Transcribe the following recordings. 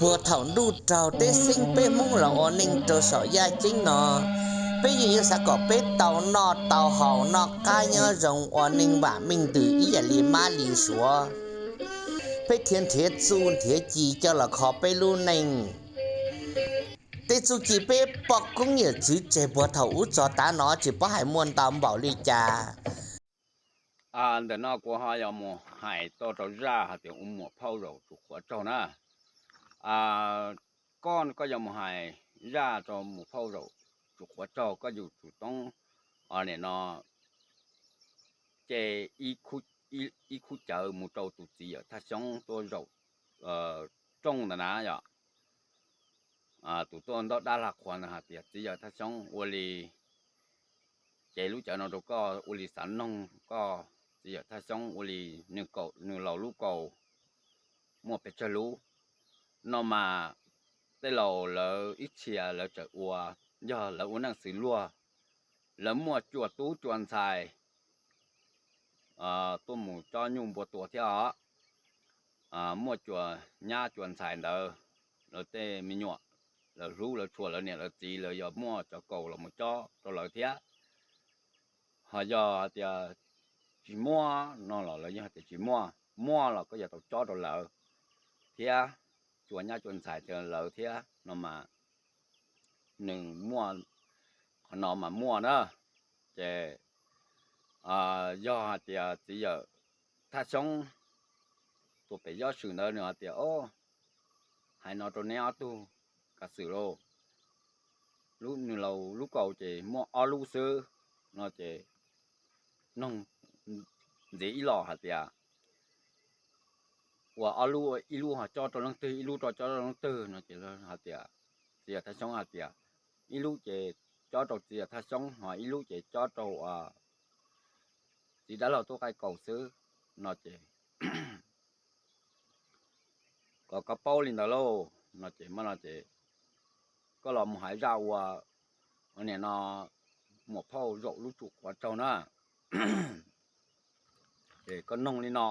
Puag thaum ntuj raug teb xeeb peb Hmoob los ua neej rau saum yaj ceeb no, peb yeej yuav xav kom peb tau noj tau haus noj qab nyob zoo ua neej vam meej ntws ib yam li mab li suav. Peb thiaj nrhiav txuj nrhiav ci coj los kho peb lub neej. Tej txuj ci peb poj koob yawm txwv tseg puag thaum ub txog tav no tsis paub hais muaj ntau npaum li cas. Ntawm no kuv ho yuav mus hais tuaj rau zaj hais tias ua muam phauj zaum tsum qhuav tsaug na. Koj, koj yuav mus hais zaj rau muam phauj zaum tsum qhuav tsaug, koj yug tsum toob, nim no ces ib khub cawv mus rau tus txiv yawm Thaj Xyoob tuaj zaum rooj ntawd na yom. Tus tuaj ntaub dab lag qhuav ntawd hais tias txiv yawm Thaj Xyoob ua li, ces lub cawv no rau koj ua li xav noog koj txiv yawm Thaj Xyoob ua li nws laus lub kaus muaj pes tsawg lub no mas tej laus lawv ib txhia lawv txawm ua, yog lawv ua neej xws luag, lawv muaj cua tub cua ntxhais tuaj mus cob nyuj npua tua thiab os. Muaj cua nyab cua ntxhais ntawd, lawv tej me nyuam, lawv hlub lawv tshua lawv niam lawv txiv, lawv yog muaj cov kaus los mus cob rau lawv thiab. Ho yog hais tias tsis muaj no los lawv yeej hais tias tsis muaj, muaj los koj yuav tau cob rau lawv thiab, cua nyab cua ntxhais rau lawv thiab no mas nws muaj, qhov no mas muaj na. Ces yog hais tias txiv yawm Thaj Xyoob tus pem Yob Swm ntawd nws hais tias, o, hais no rau neb ob tug kav xwm lauj, nws laus lub kaus ces muaj ob lub xwb no ces noog ntxiv ib los hais tias ua ob lub, ib lub ho cob rau leej twg, ib lub rau cob rau leej twg no ces hais tias, txiv yawm Thaj Xyoob hais tias ib lub ces cob rau txiv yawm Thaj Xyoob, ho ib lub ces cob rau txiv dab laug Tub Qaib Kaus xwb no ces kom koj paub li ntawd lauj no ces, no ces koj los mus hais zaj ua, nim no muam phauj zaum lub tsum qhuav tsaug na. Ces koj noog li no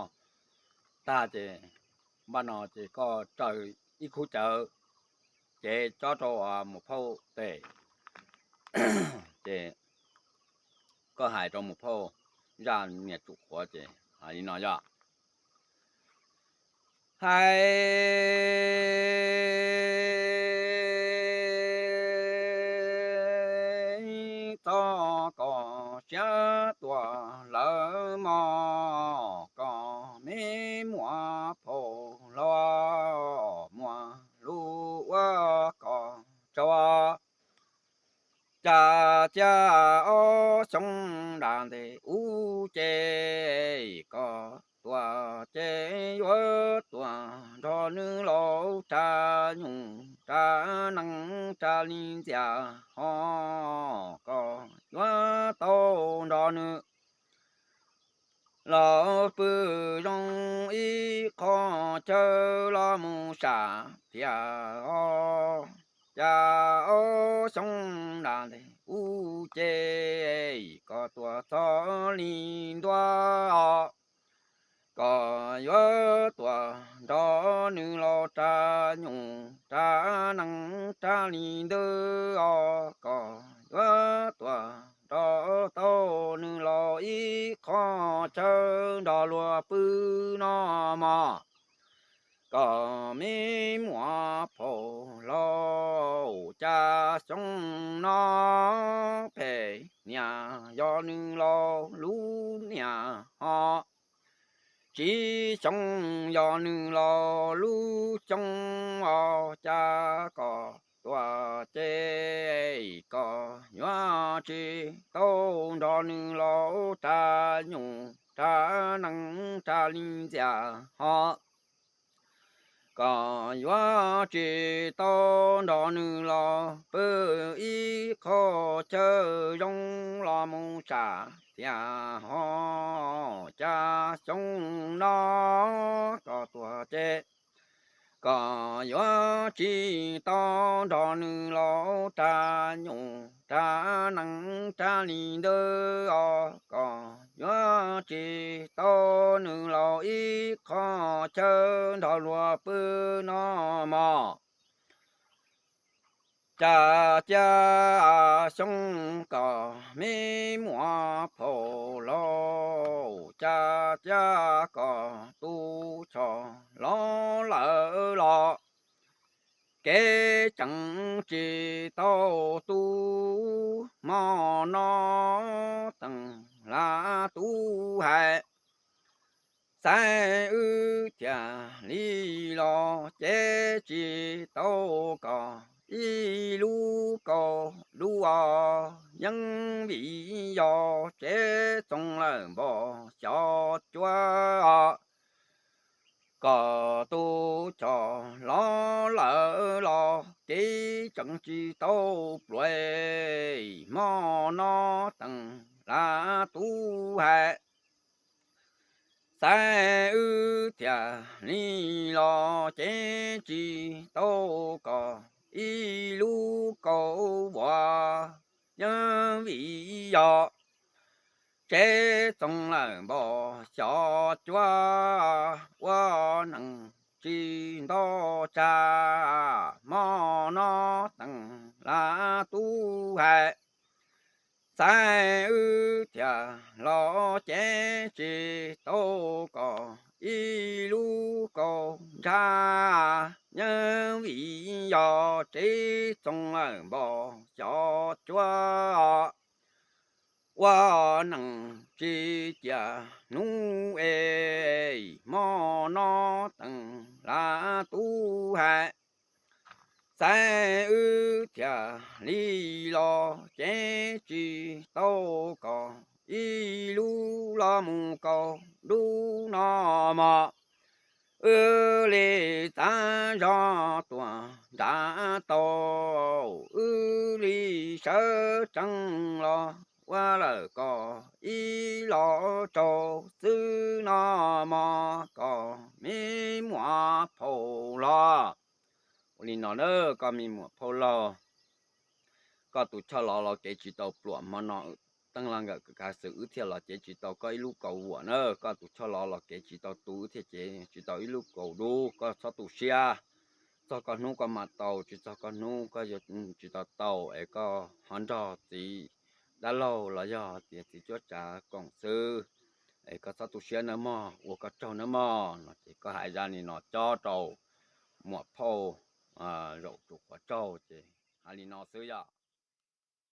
tag ces npaj no ces koj raws ib khub cawv ces cob rau muam phauj tes, ces koj hais rau muam phauj zaj niam tsum qhuav ces hais li no yog, hais txog koj siab tuaj lawm mog, koj me muam phauj hlob, muaj lub ua koj tsaug. Cas cia ob xyoo nram ntej ub ces koj tuaj ces yuav tuaj nrog nws laus rab nyuj rab nees rab li ntxias ho, koj yuav tau nrog nws los pw zoo ib qho chaw los mus sam thiab os. Cas ob xyoo nram ntej ub ces koj tuaj txog li ntua os, koj yuav tuaj nrog nws laus rab nyuj rab nees rab li ntawd os, koj yuav tuaj nrog tau nws laus ib qho chaw nrog luag pw no mog. Koj me muam phauj hlob, cas xyoo no phem niam yog nws laus lub niam ho, tsis xyoo yog nws laus lub xyoo os, cas koj tuaj ces koj yuav tsis tau nrog nws laus rab nyuj rab nees rab li ntxias ho, koj yuav tsis tau nrog nws los pw ib qho chaw zoo los mus sam thiab ho, cas xyoo no koj tuaj ces koj yuav tsis tau nrog nws laus rab nyuj rab nees rab li ntawd os, koj yuav tsis tau nws los ib qho chaw nrog luag pw no mog. Cas cia xyoo kom me muam phauj laus, cas cia kom tus choj los lawm los kev tseem tsis tau tu. Hmo no teem lam tub hais, xaiv wb thiaj li los cev tsis tau kom ib lub kaus dub os. Yeej vim yog tsev txoov lawm npog xyov cuab, kom tus choj los lawm los kev tseem tsis tau pluav. Hmo no teem lam tub hais, xaiv wb thiaj li los cev tsis tau kom ib lub kaus vuas. Yeej vim yog tsev txoov lawm npog xyov cuab, ua neeg tsis nto tsag. Hmo no teem lam tub hais, xaiv wb thiaj los cev tsis tau kom ib lub kaus ntsha. Yeej vim yog tsev txoov lawm npog xyov cuab, ua neeg tsis ciaj hnub es. Hmo no teem lam tub hais, xaiv wb thiaj li los cev tsis tau kom ib lub los mus kaus dub no mog. Wb li txav zog tuaj nram tau, wb li sawv tsees los ua lawm kom ib los tsaus xwb no mog, kom me muam phauj laus. Ua li no na, koj me muam phauj laus, koj tus choj los los kev tsis tau pluav, hmo no teej los nkawm kav xwm wb thiaj los cev tsis tau koj ib lub kaus vuam na. Koj tus choj los los kev tsis tau tu, wb thiaj cev tsis tau ib lub kaus dub. Koj txhob tu siab, txog koj hnub koj mam tau, tsis txog koj hnub koj yuav tsis tau tau es koj ho nrog txiv dab laug los yog tias txiv cuab tsav koom xwb. Es koj txhob tu siab nawb mog, ua koj tsaug nawb mog. No ces koj hais zaj li no cob rau muam phauj zaum tsuas qhuav tsaug ces hais li no xwb yom.